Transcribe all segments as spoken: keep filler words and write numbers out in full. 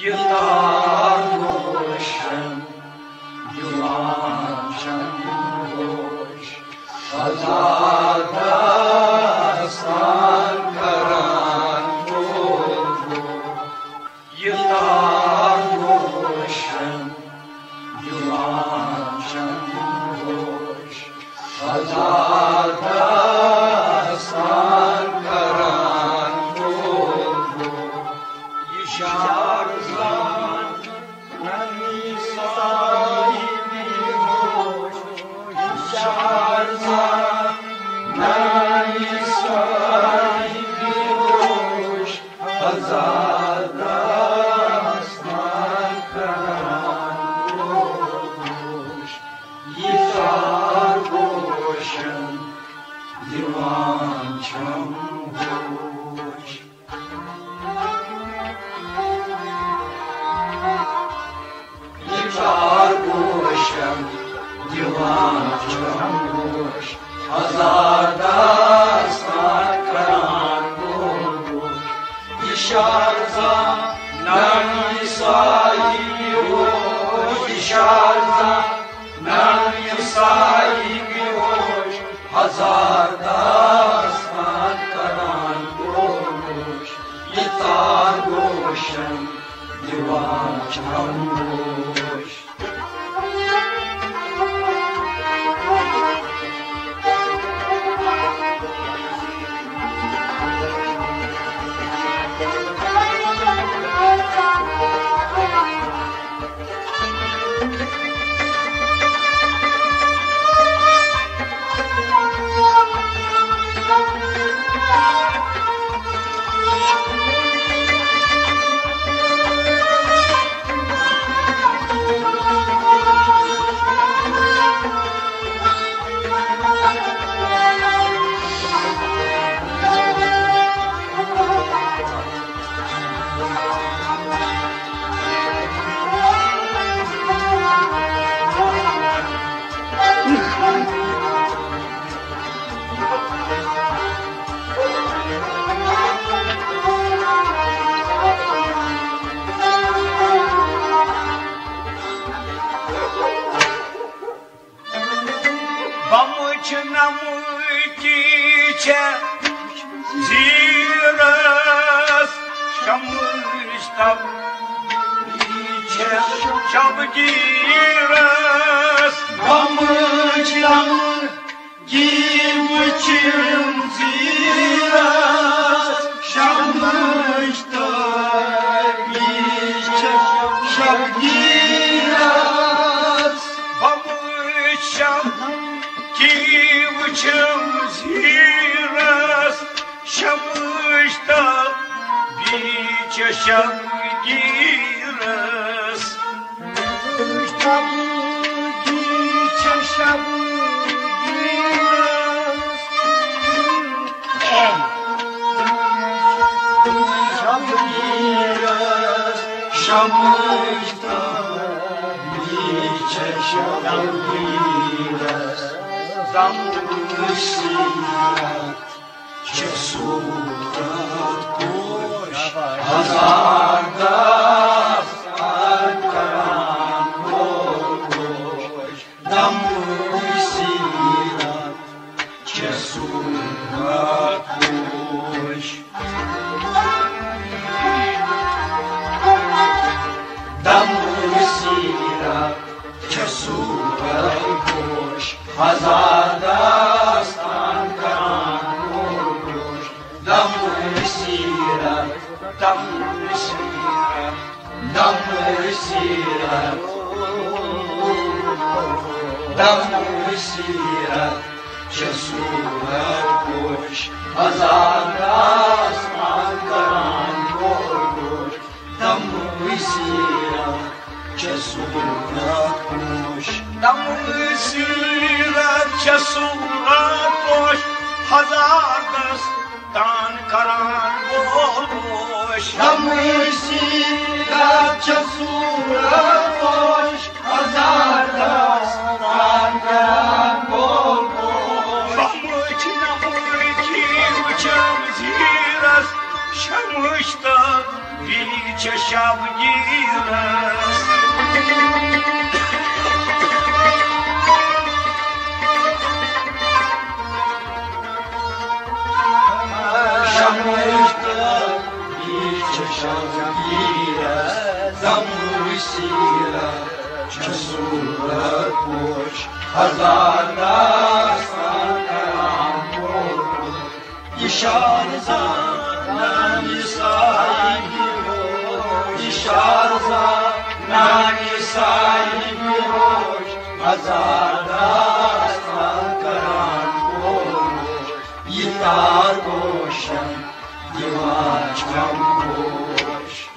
یہِ تار گوشن دِوان چھم ہوش، ہزار داستان کران گوٚو۔ یہِ تار گوشن دِوان چھم ہوش، ہزار داستان کران گوٚو۔ یہِ شعر زان نمی صاحبی ہوش، یہِ شعر زان نمی صاحبی ہوش، ہزار داستان کران گوٚو۔ یہِ تار گوشن دِوان چھم ہوش۔ یہِ تار گوشن دِوان چھم ہوش، ہزار داستان کران گوٚو۔ یہِ شعر زان نمی صاحبی ہوش، یہِ شعر زان نمی صاحبی ہوش، ہزار داستان کران گوٚو۔ یہِ تار گوشن دِوان چھم ہوش۔ بمٕچ نمٕکی چھےٚ زیٖرس، شمٕچ تپکی چھےٚ شبگیٖرس۔ بمٕچ نمٕکی وٕچھِم زیٖرس، شمٕچ تپکی چھےٚ شبگیٖرس۔ بمٕچ شمٕکی وٕچھِم زیٖرس، شمٕچ تپکی چھےٚ شبگیٖرس۔ شبگیٖر چھےٚ شبگیٖرس۔ شبگیٖرس، شمٕچ تپکی چھےٚ شبگیٖرس۔ دمٕچ سیٖرت چھےٚ صوٗرت پوش، ہزار داستان کران گوٚو گوش۔ دمٕچ سیٖرت چھےٚ صوٗرت پوش۔ دمٕچ سیٖرت چھےٚ صوٗرت پوش، ہزار داستان کران گوٚو گوش۔ دمٕچ سیٖرت، دمٕچ سیٖرت، دمٕچ سیٖرت، دمٕچ سیٖرت چھےٚ صوٗرت پوش، ہزار داستان کران گوٚو گوش۔ دمٕچ سیٖرت چھےٚ صوٗرت پوش۔ دمٕچ سیٖرت چھےٚ صوٗرت پوش، ہزار داستان کران گوٚو گوش۔ دمٕچ سیٖرت چھےٚ صوٗرت پوش، ہزار داستان کران گوٚو گوش۔ بمٕچ نمٕکی وٕچھِم زیٖرس، شمٕچ تپکی چھےٚ شب شمس تہٕ یہِ چھِ شمشیٖرس دموع سیٖرت، چھُ صوٗرت پوش ہزار داستان کران پوش۔ یہِ شاہ زانان یہِ صاحب ہوش، یہِ شاہ زانان یہِ صاحب ہوش، ہزار داستان کران پوش۔ یہِ تار گوشن دِوان چھم ہوش۔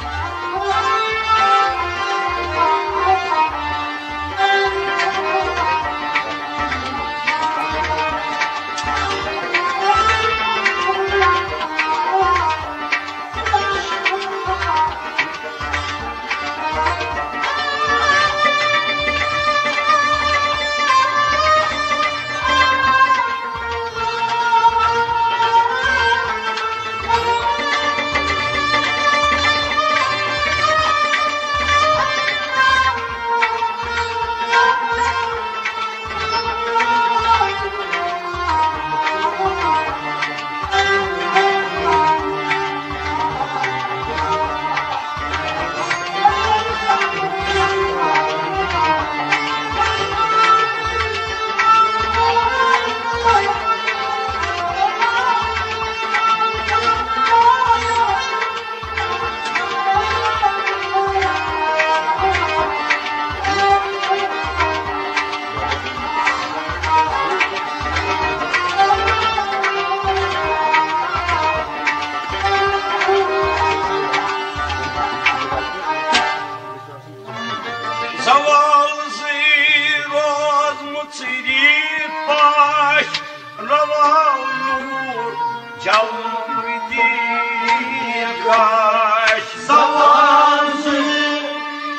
زوال زٕے روزمٕژ ریٖت پاش، رواو نوٗر جوان دیٖد گاش۔ زوال زٕے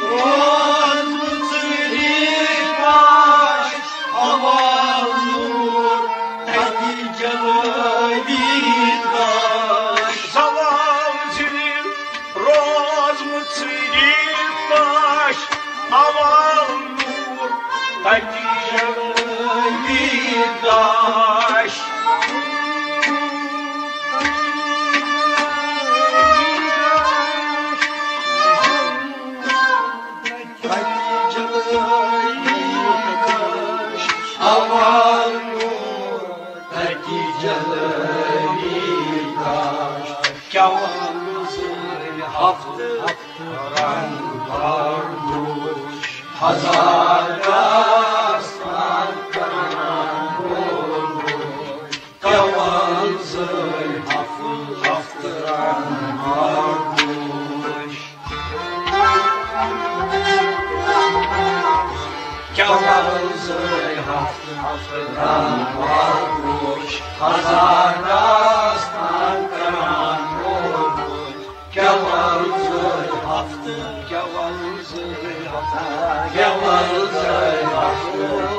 روزمٕژ ریٖت پاش، رواو نوٗر تَتہِ جلٲوی گاش۔ زوال زٕے روزمٕژ ریٖت پاش، اوا نوٗر تَتہِ جلٲوی گاش۔ تَتہِ جلٲوی گاش، اوا نوٗر تَتہِ جلٲوی گاش۔ کیٛاہ وَنہٕ زٕے ہفتہٕ رنگ بار دوش، ہزار داستان کران گوش۔ کیٛاہ وَنہٕ زٕے ہفتہٕ، ہفتہٕ رنگ بار دوش۔ کیٛاہ وَنہٕ زٕے ہفتہٕ، ہفتہٕ رنگ بار دوش، ہزار داستان کران گوش۔ کیٛاہ وَنہٕ زٕے ہفتہٕ، کیٛاہ وَنہٕ زٕے ہفتہٕ، کیٛاہ وَنہٕ زٕے ہفتہٕ،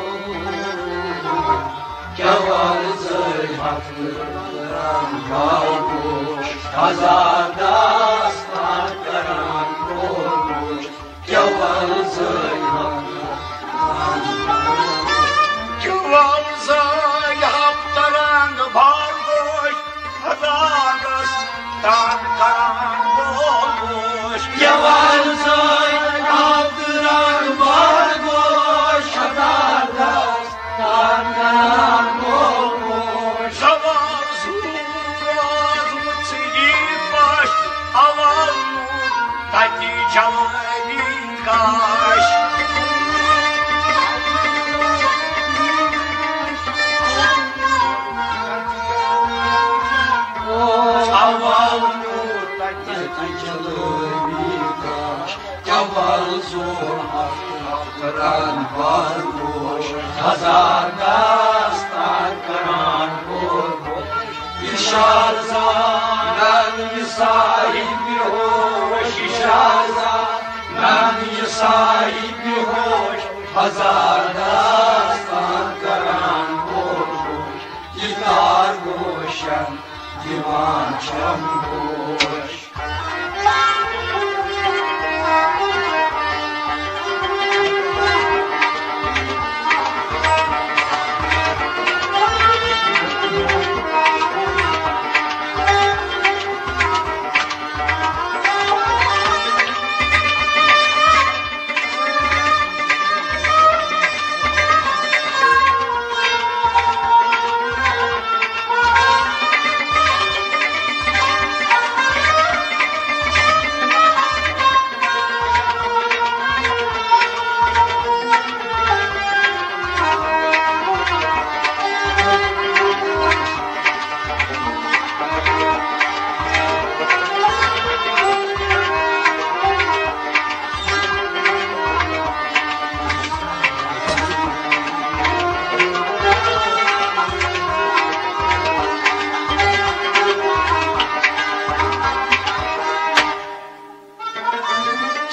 کیٛاہ وَنہٕ زٕے ہفتہٕ رنگ بار دوش، ہزار داستان کران گوش۔ کیٛاہ وَنہٕ زٕے ہفتہٕ، کیٛاہ وَنہٕ زٕے ہفتہٕ رنگ بار دوش، ہزار داستان کران گوش۔ کیٛاہ وَنہٕ زٕے ہفتہٕ رنگ بار دوش، ہزار داستان کران گوش۔ زوال زٕے روزمٕژ ریٖت پاش، اوا نوٗر تَتہِ جلٲوی گاش۔ اوا نوٗر تَتہِ جلٲوی گاش۔ کیٛاہ وَنہٕ زٕے ہفتہٕ، ہفتہٕ رنگ بار دوش، ہزار داستان کران گوش۔ یہِ شاہ زانان یہِ صاحب ہوش، یہِ شاہ زانان یہِ صاحب ہوش، ہزار داستان کران گوش۔ یہِ تار گوشن دِوان چھم گوش۔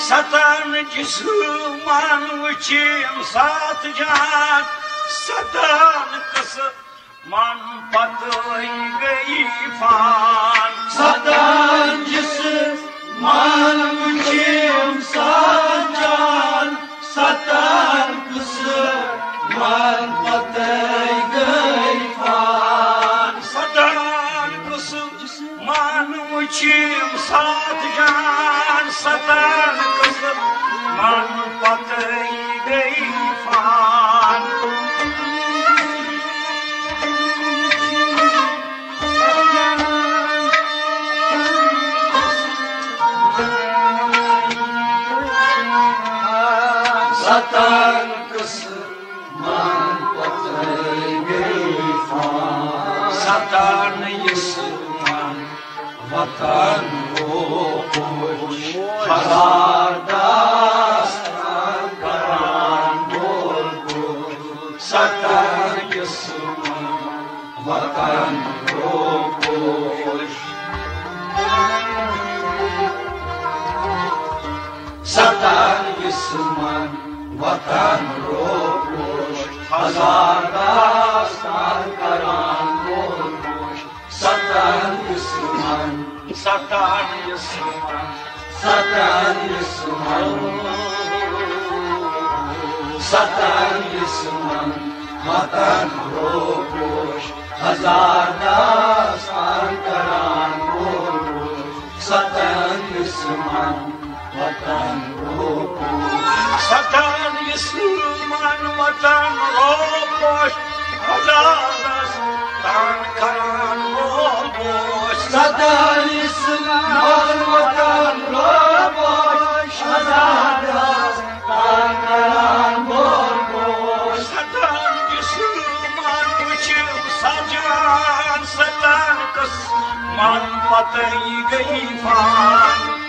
ستان جسمان وچھم سات جان، ستان قسمان پتہٕ گٔے فان۔ ستان جسمان وچھم سات جان، ستان قسمان پتہٕ گٔے فان۔ ستان قسمان وچھم سات جان، ستان قسمان پتہٕ گٔے فان۔ ستان قسمان پتہٕ گٔے فان۔ ستان یسمان وطن روپوش، ہزار داستان کران بول بول۔ ستان یسمان وطن روپوش، ستان یسمان وطن روپوش، ہزار داستان کران بول بول۔ ستان یسمان، ستان یسمان، ستان یسمان، ستان یسمان وطن روپوش، ہزار داستان کران بول بول۔ ستان یسمان وطن روپوش، ستان یسمان وطن روپوش، ہزار داستان کران بول بول۔ ستان یسمان وطن روپوش، ہزار داستان کران بول بول۔ ستان یسمان وچھم سجان، ستان قسمان پتہٕ گٔے فان۔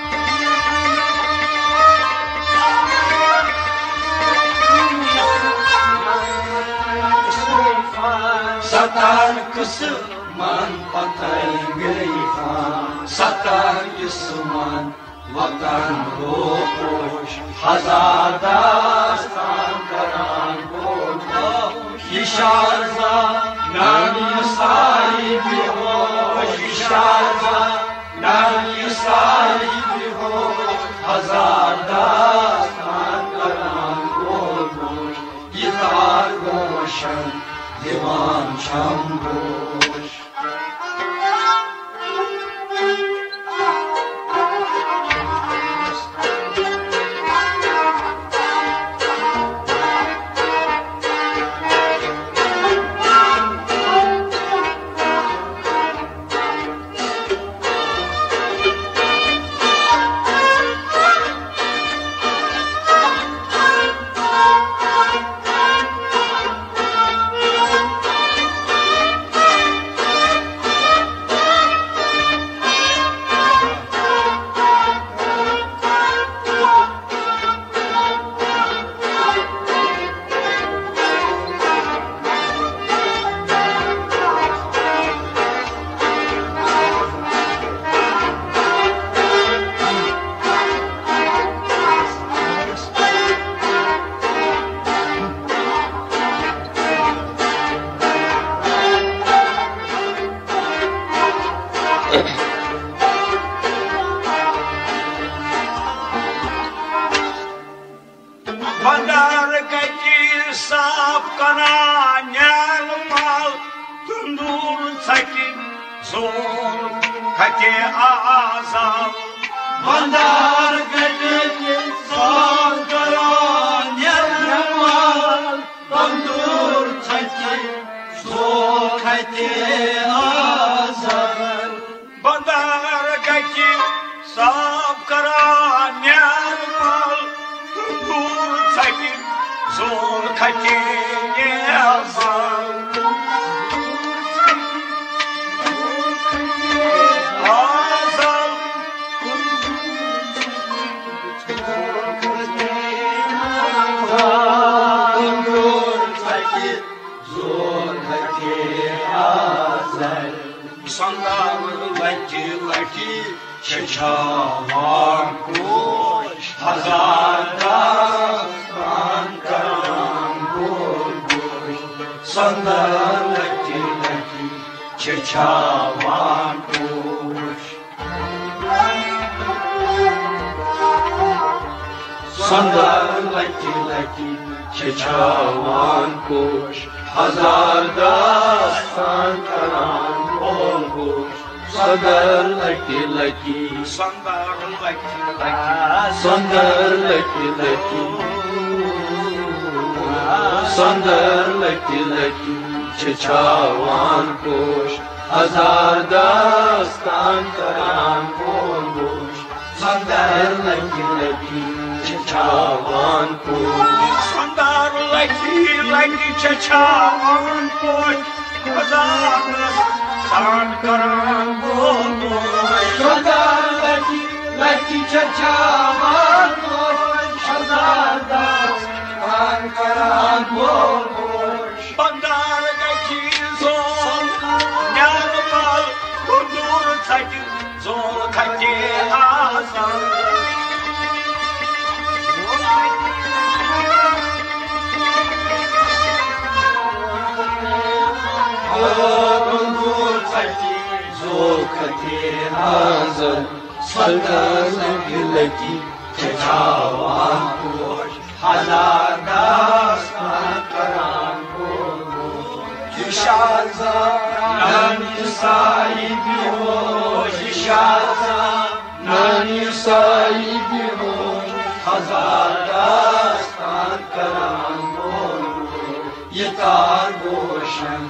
ستان قسمان پتہٕ گٔے فان۔ ستان یسمان وطن روپوش، ہزار داستان کران بول بول۔ یہ شاہزادہ نامی ساری بیہوش، یہ شاہزادہ نامی ساری بیہوش، ہزار داستان کران بول بول۔ یہ تار روشن دِوان چھم گوش۔ بندر گتی صاف کران نیل مال، تندور ژھٹہِ زول کھتہِ آزال۔ بندر گتی صاف کران نیل مال، تندور ژھٹہِ زول کھتہِ آزال۔ بندر گتہِ صاف کران نیل مال، تندور ژھٹہِ زول کھتہِ نیل مال۔ آزال۔ تندور ژھٹہِ زول کھتہِ آزال۔ سنگاوٕ لٹہِ لٹہِ چھچھاوان کوش۔ داستان کران بول بول، سۄندر لٹہِ لٹہِ چھچھاوان پوش۔ سۄندر لٹہِ لٹہِ چھچھاوان پوش، ہزار داستان کران بول بول۔ سۄندر لٹہِ لٹہِ، سۄندر لٹہِ لٹہِ، سۄندر لٹہِ لٹہِ، سۄندر لٹہِ لٹہِ چھچھاوان پوش، ہزار داستان کران بول بول۔ سۄندر لٹہِ لٹہِ چھچھاوان پوش۔ سۄندر لٹہِ لٹہِ چھچھاوان پوش، ہزار داستان کران بول بول۔ سۄندر لٹہِ لٹہِ چھچھاوان پوش، ہزار داستان کران بول بول۔ بندار گژھی زون نیٛامہٕ پل، کُندُر ژھٹہِ زو کھٹہِ آسان۔ کُندُر ژھٹہِ زو کھٹہِ آسان۔ سۄندر لٹہِ لٹہِ چھچھاوان پوش، ہزار داستان کران بول بول۔ یہِ شاہ زانان، یہِ سایہِ بیہوش، یہِ شاہ زانان، یہِ سایہِ بیہوش، ہزار داستان کران بول بول۔ یہِ تار گوشن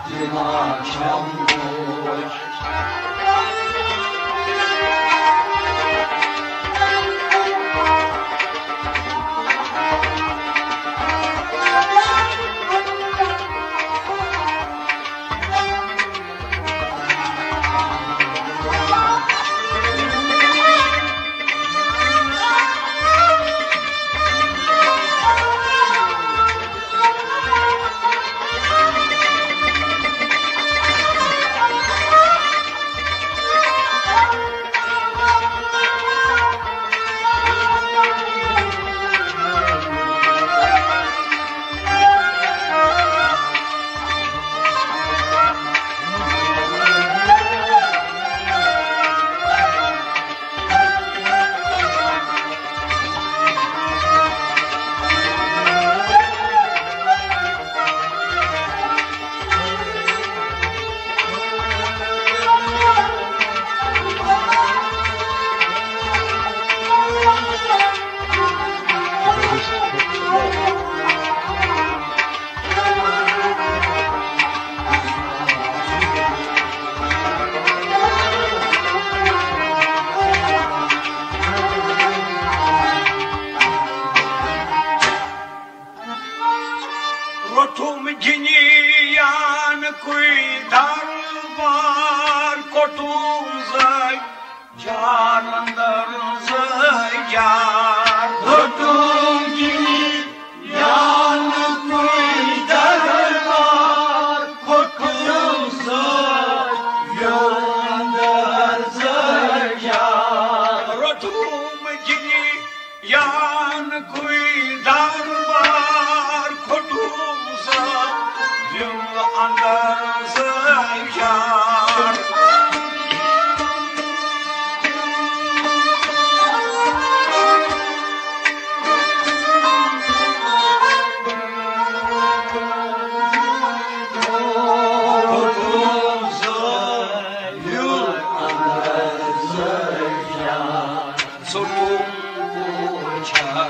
دِوان چھم گوش۔ روٚٹھُم گِنٛدِیان کُے دربار، کوٚٹُم زٲے جار اندر زٲے جار۔ روٚٹُم گِنٛدِیان کُے دربار، کوٚٹُم زٲے اندر زٲے جار۔ روٚٹُم گِنٛدِیان کُے دربار، کوٚٹُم زٲے اندر زٲے جار۔ ژوٚٹُم پوچھا،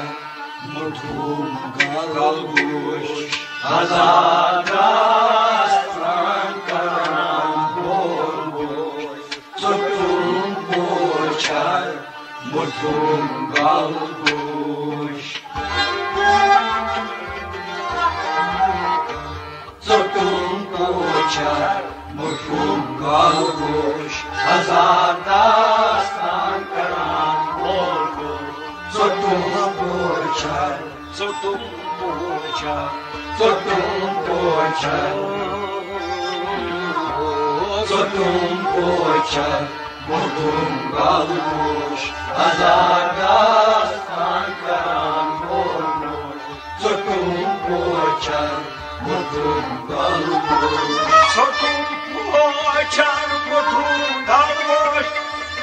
موٚٹھُم گلگوش، ہزار داستان کران بول بول۔ ژوٚٹُم پوچھا، موٚٹھُم گلگوش۔ ژوٚٹُم پوچھا، موٚٹھُم گلگوش، ہزار داستان کران بول بول۔ ژوٚٹُم پوچھا، ژوٚٹُم پوچھا، ژوٚٹُم پوچھا، ژوٚٹُم پوچھا، مُتُم گل گوش، ہزار داستان کران گول گوش۔ ژوٚٹُم پوچھر، مُتُم گل گوش۔ ژوٚٹُم پوچھر، مُتُم گل گوش،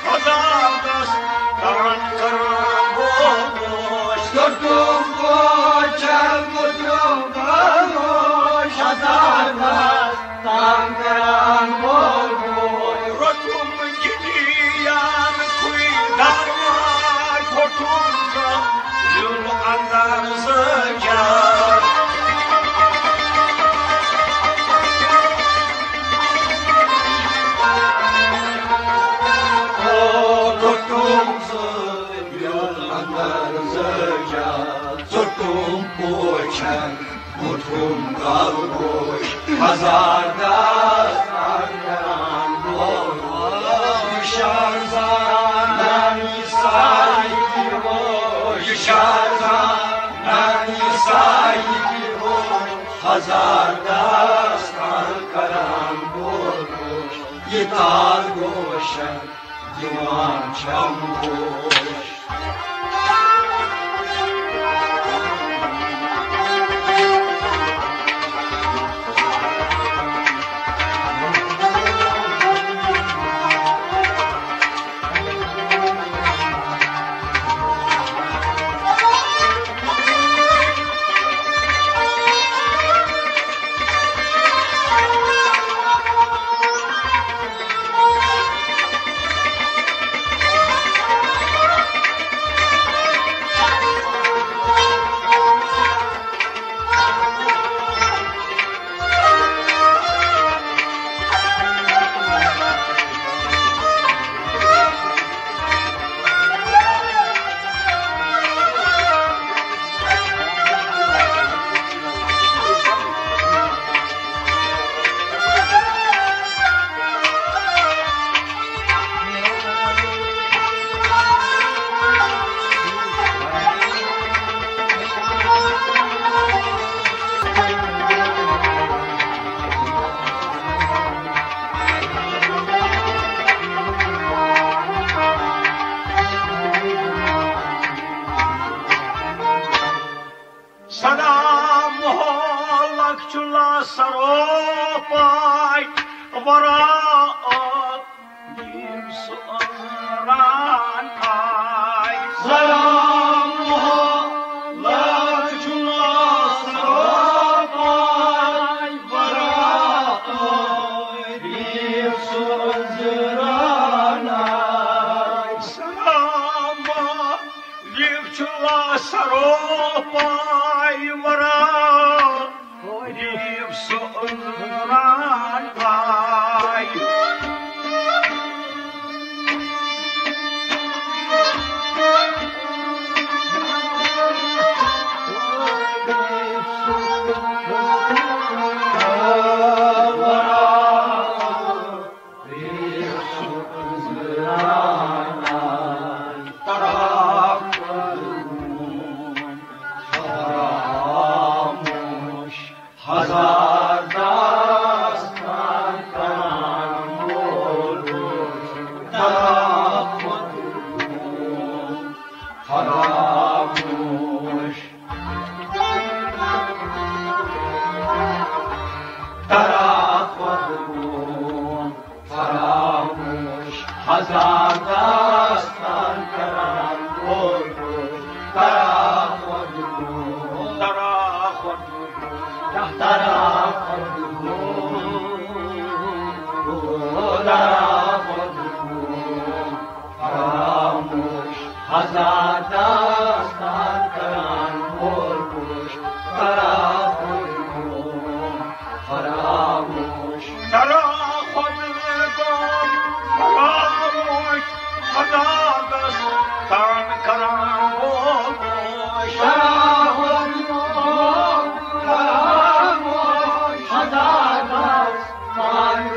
ہزار داستان کران گول گوش۔ ژوٚٹُم پوچھر، مُتُم گل گوش، ہزار داستان تنگ کران گول گوش۔ روٚٹُم گِلیان کھُے درمان، پھوٚٹُم زیُن اندر زٲجان۔ او، پھوٚٹُم زیُن اندر زٲجان۔ ژوٚٹُم پوچھر، مُتُم گل گوش، ہزار داستان کران گول گوش۔ شاہ زانانی ساہی گوش، شاہ زانانی ساہی گوش، ہزار داستان کران گول گوش۔ یہ تال گوشن دِوان چھم گوش۔ سلام ہو لکھ چُلا سرو پاے ورا۔ یِم سُہ عمران آے۔ سلام ہو لکھ چُلا سرو پاے ورا۔ یِم سُہ عمران آے۔ سلام لیکھ چھُ لاسرو پاے ورا، غریب سُہ عمران پاے۔ ہزار داستان کران وول، ترا خود فراموش۔ ترا خود گوم فراموش، ہزار داستان کران گول گوش۔ ترا خود گوم، ترا خود گوم، ترا خود گوم، ترا خود گوم۔ فراموش، ہزار داستان کران گول گوش۔ ترا خود گوم فراموش۔ ترا خود گوم فراموش، ہزار داستان کران گول گوش۔ ترا خود گوم فراموش، ہزار داستان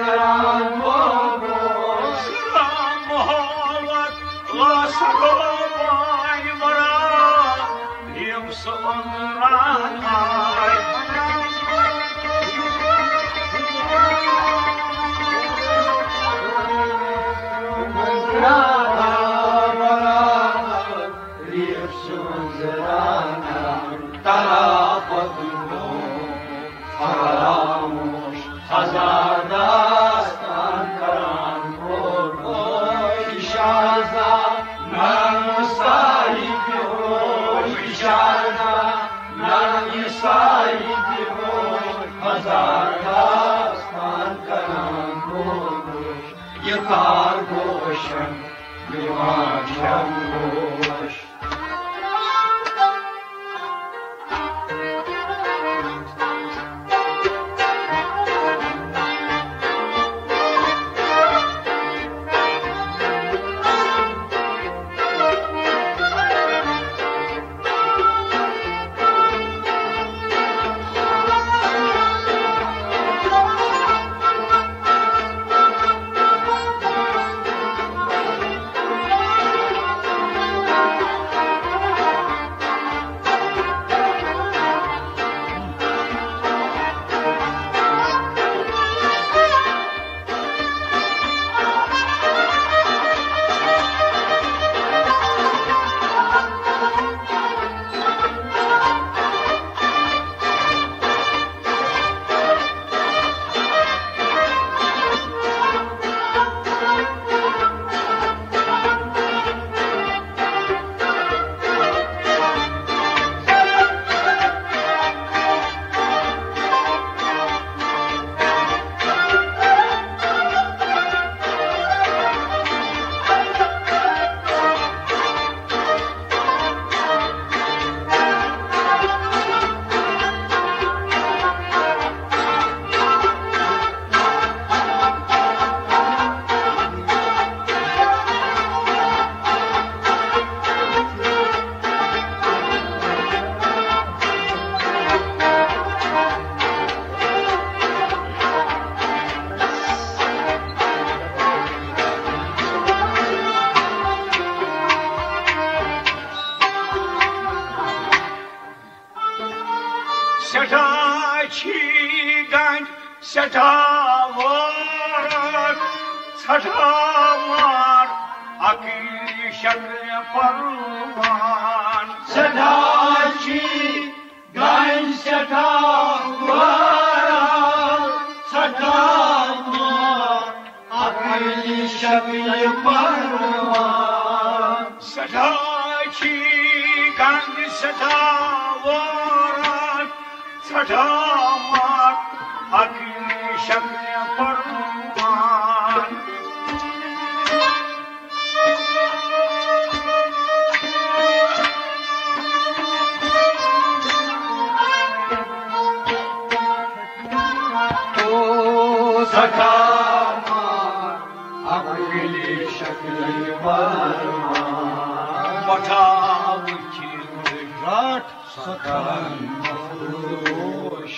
سلام محبت، لا سلام آئی مرا، یم سو عمران آئی۔ ترافت گو فراموش، ہزار داستان کران گو شاہزاد نان ساہی گو، شاہزاد نان ساہی گو، ہزار داستان کران گو، یہ کار گوشن، یہ واجن گوش۔ سٮ۪ٹھاہ چھی گنٛج، سٮ۪ٹھاہ وٲر، ژھٹھاوان اَکٕے شکلہِ پروان۔ سٮ۪ٹھاہ چھی گنٛج، سٮ۪ٹھاہ وٲر، ژھٹھاوان اَکٕے شکلہِ پروان۔ سٮ۪ٹھاہ چھی گنٛج، سٮ۪ٹھاہ وٲر، ژھٹھاوان اَکٕے شکلہِ پروان۔ او سٮ۪ٹھاہ عقلی شکلی پروان۔ مۄٹھاوٕچ رٹھ سۄ کرن مفروش،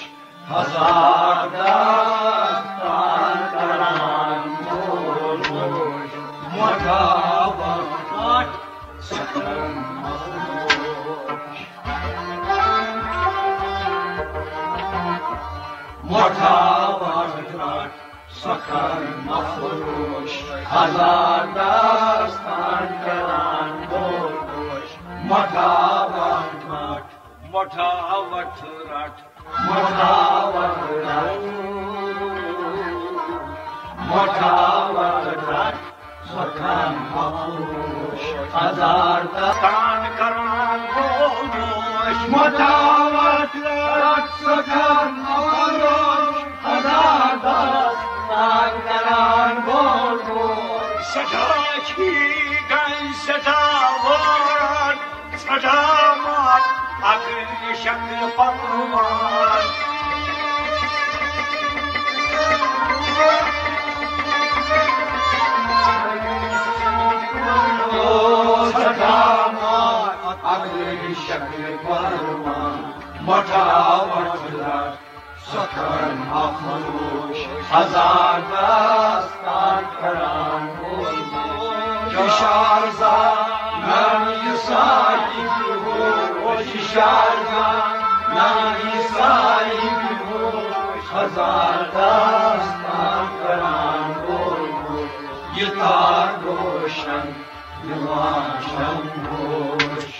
ہزار داستان کران گوش۔ مۄٹھاوٕچ رٹھ سۄ کرن مفروش، مۄٹھاوٕچ رٹھ سۄ کرن مفروش، ہزار داستان کران گوش۔ مۄٹھاوٕچ رٹھ، مۄٹھاوٕچ رٹھ، مۄٹھاوٕچ رٹھ، مۄٹھاوٕچ رٹھ سۄ کرن مفروش، ہزار داستان کران گوش۔ مۄٹھاوٕچ رٹھ سۄ کرن مفروش، ہزار داستان کران گوش۔ سٮ۪ٹھاہ چھی گنٛج، سٮ۪ٹھاہ وٲر، ژھٹھاوان اَکٕے شکلہِ پروان۔ او سٮ۪ٹھاہ مار اَکٕے شکلہِ پروان۔ مۄٹھاوٕچ رٹھ سۄ کرن مفروش، ہزار داستان کران گوش۔ شاہزاد نانی ساہی گوش، شاہزاد نانی ساہی گوش، ہزار داستان کران گوش۔ یہ تار گوشن، یہ واجن گوش۔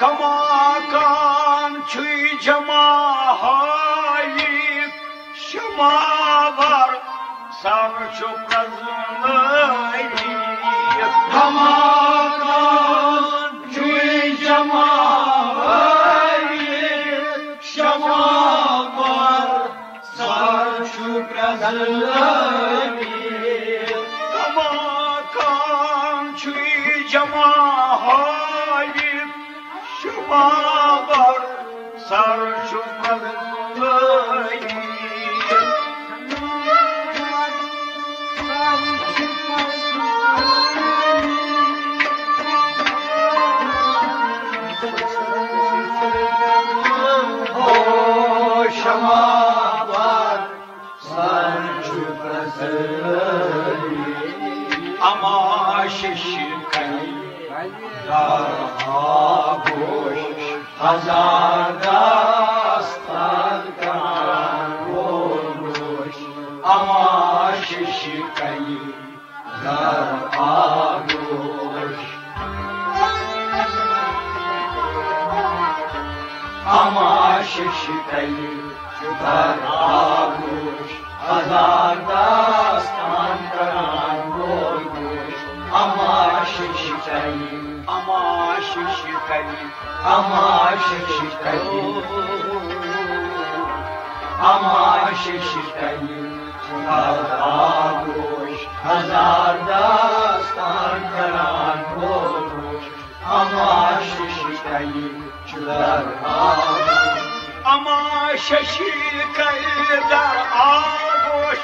کماکان چھُے جمع ہٲوِتھ شماور، سر چھُ پرٛزنٲوِتھ۔ کماکان چھُے جمع ہٲوِتھ شماور، سر چھُ پرٛزنٲوِتھ۔ کماکان چھُے جمع ہٲوِتھ شماور، سر چھُ پرٛزنٲوِتھ۔ او شماور، سر چھُ پرٛزنٲوِتھ۔ اما ششی کئی در آغوش، ہزار داستان کران گوش۔ اما ششی کئی در آغوش۔ اما ششی کئی در آغوش، ہزار داستان کران گوش۔ اما ششی کئی، اما ششی کئی، اما ششی کئی، اما ششی کئی در آغوش، ہزار داستان کران گوش۔ اما ششی کئی چھُ در آغوش۔ اما ششی کئی در آغوش،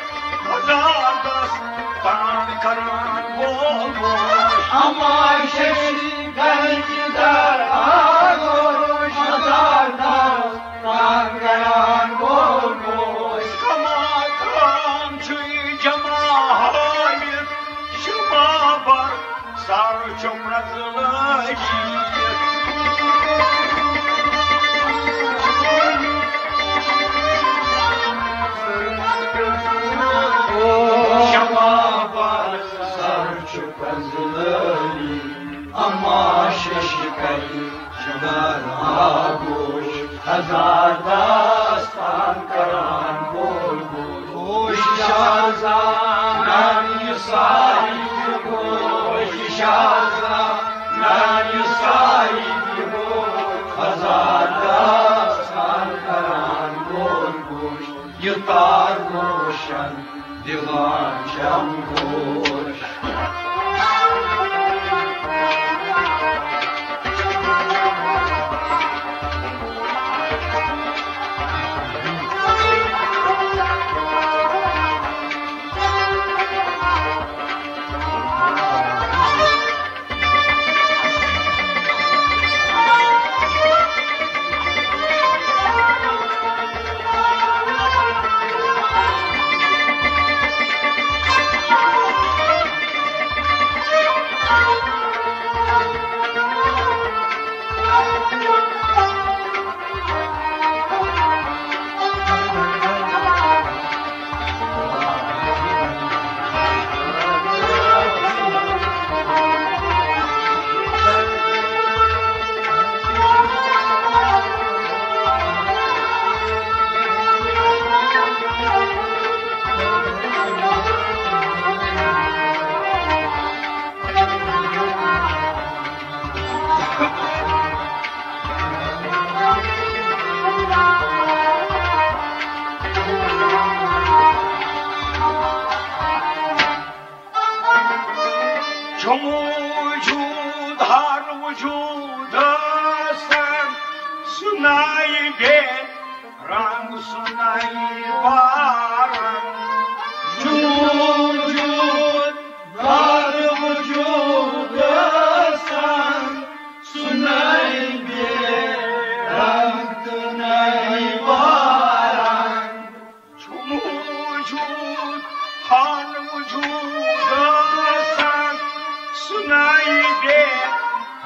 ہزار داستان کران گوش۔ اما ششی کئی در آغوش، ہزار داستان کران گوش۔ کماکان چھُے جمع ہٲوِتھ شماور، سر چھُ پرٛزنٲوِتھ۔ شماور، سر چھُ پرٛزنٲوِتھ۔ اما ششی کئی چھُ در آغوش، ہزار داستان کران گوش۔ شاہزادان یہِ ساری تہِ گوش، شاہزادان یہِ ساری تہِ گوش، ہزار داستان کران گوش۔ یہِ تار روشن دِوان چھَم گوش۔ چھُ موجود ہر وجودس، سُہ نایہِ بے رنگ، سُہ نایہِ بارنگ۔ چھُ موجود ہر وجودس، سُہ نایہِ بے رنگ تہٕ نایہِ بارنگ۔ چھُ موجود ہر وجودس، سُہ نایہِ بے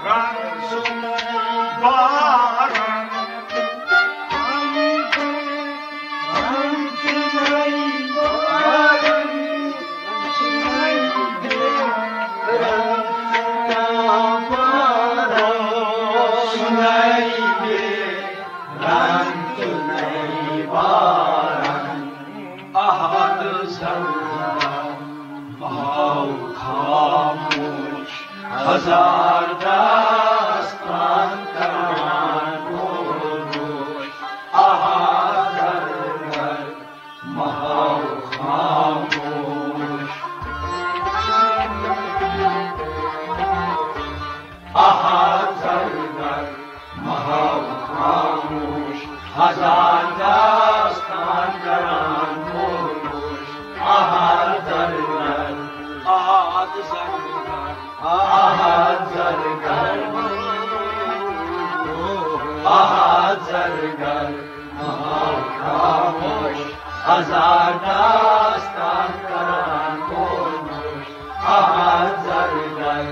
رنگ، سُہ نایہِ بارنگ۔ زار داستان کران گوٚو گوش، آہا زرگر مہاو خاموش۔ آہا زرگر مہاو خاموش، ہزار داستان کران گوش۔ آہا زرگر، آہا زرگر، آہا زرگر، آہا زرگر، مہاو خاموش، ہزار داستان کران گوش۔ آہا زرگر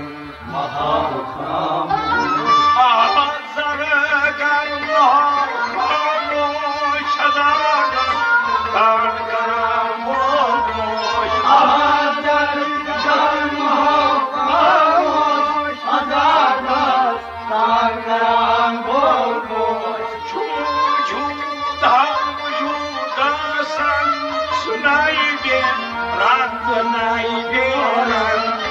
مہاو خاموش۔ آہا زرگر مہاو خاموش، ہزار داستان کران گوش۔ آہا زرگر مہاو خاموش، ہزار داستان کران گوش۔ چھُ موجود، ہا موجود آسان، سُہ نَیہِ بے رنگ، نَیہِ بے رنگ۔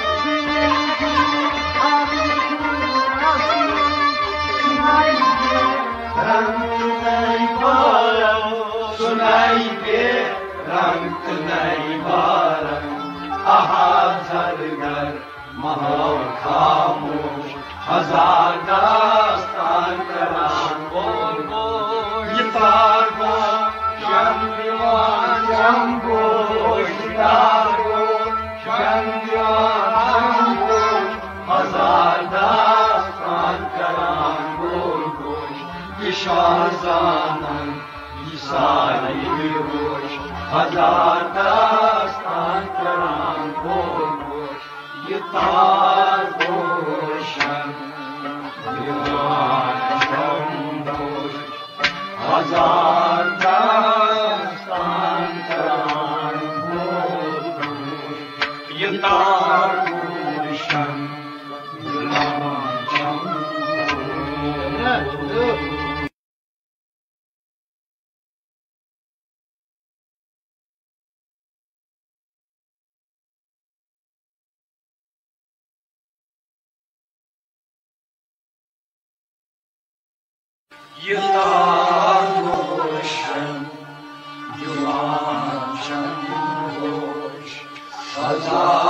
سُہ نَیہِ بے رنگ، نَیہِ بے رنگ۔ آہا زرگر مہاو خاموش، ہزار داستان کران گوش۔ یہِ تار گوش، شنگ یوان شنگوش، یہِ تار گوش، شنگ یوان شنگوش، ہزار داستان کران گوش۔ یہِ شاہ زانن، یہِ سارے ہوش، ہزار داستان کران گوش۔ یہِ تار گوشن، یہِ تار گوش، ہزار داستان کران گوش۔ یہِ تار گوشن، یہِ تار گوش۔ یہِ تار روشن، یہِ لانچن روش، ہزار